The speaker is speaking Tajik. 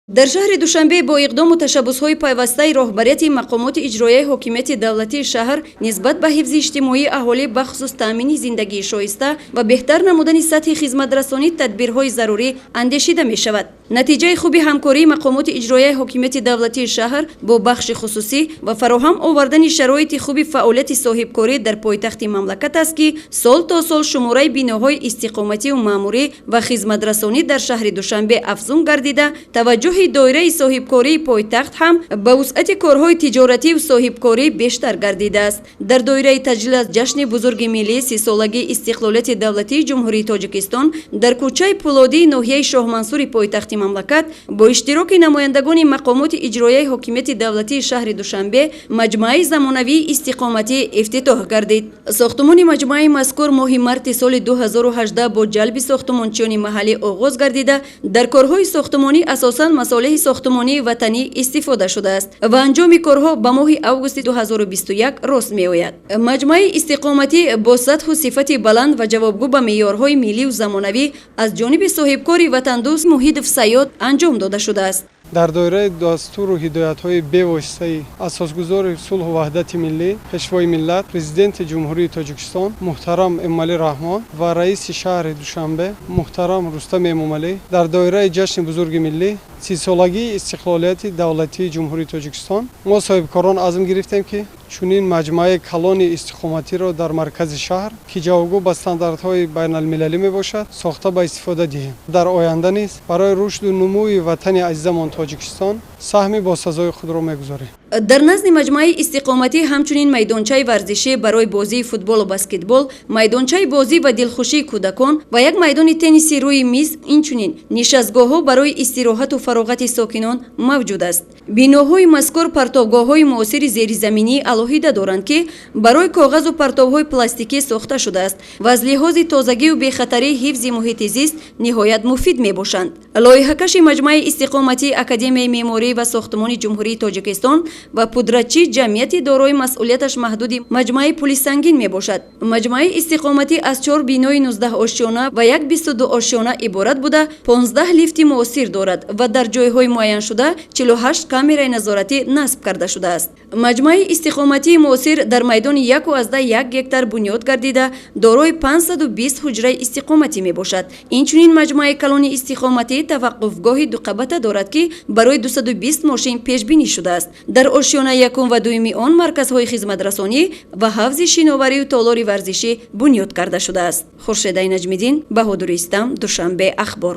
Дар шаҳри Душанбе бо иқдому ташаббусҳои пайвастаи роҳбарияти мақомоти иҷроияи ҳокимияти давлатии шаҳр нисбат ба ҳифзи иҷтимоии аҳолӣ, бахусус таъмини зиндагии шоиста ва беҳтар намудани сатҳи хизматрасонӣ, тадбирҳои зарурӣ андешида мешавад. Натиҷаи хуби ҳамкории мақомоти иҷроияи ҳокимияти давлатии шаҳр бо бахши хусусӣ ва фароҳам овардани шароити хуби фаъолияти соҳибкорӣ дар пойтахти мамлакат аст, ки сол то сол шумораи биноҳои истиқомативу маъмурӣ ва хизматрасонӣ дар шаҳри Душанбе афзун гардида, таваҷҷӯҳи доираи соҳибкории пойтахт ҳам ба вусъати корҳои тиҷоративу соҳибкорӣ бештар гардидааст. Дар доираи таҷлил аз ҷашни бузурги миллӣ, 30-солагии истиқлолияти давлатии Ҷумҳурии Тоҷикистон, дар кӯчаи Пӯлодии ноҳияи Шоҳмансури пойтахти мамлакат бо иштироки намояндагони мақомоти иҷроияи ҳокимияти давлатии шаҳри Душанбе маҷмӯаи замонавии истиқоматӣ ифтитоҳ гардид. Сохтумони маҷмӯаи мазкур моҳи марти соли 2018 бо ҷалби сохтумончиёни маҳаллӣ оғоз гардида, дар корҳои сохтумонӣ асосан масолеҳи сохтумонии ватанӣ истифода шудааст ва анҷоми корҳо ба моҳи августи 2021 рост меояд. Маҷмӯаи истиқоматӣ бо сатҳу сифати баланд ва ҷавобгӯ ба меъёрҳои миллию замонавӣ аз ҷониби соҳибкори ватандӯст Муҳидов Саёд анҷом дода шудааст. Дар доираи дастуру ҳидоятҳои бевоситаи асосгузори сулҳу ваҳдати миллӣ, Пешвои миллат, Президенти Ҷумҳурии Тоҷикистон муҳтарам Эмомалӣ Раҳмон ва раиси шаҳри Душанбе муҳтарам Рустам Эмомалӣ, дар доираи ҷашни бузурги миллӣ, 30-солагии истиқлолияти давлатии Ҷумҳурии Тоҷикистон, мо соҳибкорон азм гирифтем, ки чунин маҷмӯаи калони истиқоматиро дар маркази шаҳр, ки ҷавобгӯ ба стандартҳои байналмилалӣ мебошад, сохта ба истифода диҳем. Дар оянда низ барои рушду нумӯи ватани азизамон Тоҷикистон саҳми босазои худро мегузорем. Дар назди маҷмӯаи истиқоматӣ ҳамчунин майдончаи варзишӣ барои бозии футболу баскетбол, майдончаи бозӣ ва дилхушии кӯдакон ва як майдони тенниси рӯи миз, инчунин нишастгоҳҳо барои истироҳату фароғати сокинон мавҷуд аст. Биноҳои мазкур партовгоҳҳои муосири зеризаминӣ алоҳида доранд, ки барои коғазу партовҳои пластикӣ сохта шудааст ва аз лиҳози тозагию бехатарии ҳифзи муҳити зист ниҳоят муфид мебошанд. Лоиҳакаши маҷмӯаи истиқоматӣ Академияи меъморӣ ва сохтумони Ҷумҳурии Тоҷикистон ва пудратчӣ ҷамъияти дорои масъулияташ маҳдуди маҷмӯаи Пули Сангин мебошад. Маҷмӯаи истиқоматӣ аз чор бинои 19 ошёна ва як 22 ошёна иборат буда, 15 лифти муосир дорад ва дар ҷойҳои муайяншуда 48 камераи назоратӣ насб карда шудааст. Маҷмӯаи истиқоматии муосир дар майдони 1,1 гектар бунёд гардида, дорои 520 ҳуҷраи истиқоматӣ мебошад. Инчунин маҷмӯаи калони истиқоматӣ таваққуфгоҳи дуқабата дорад, ки барои 220 мошин пешбинӣ шудааст. Дар ошёнаи якум ва дуюми он марказҳои хизматрасонӣ ва ҳавзи шиноварию толори варзишӣ бунёд карда шудааст. Хуршедаи Наҷмиддин, Баҳодури Истам, Душанбе, Ахбор.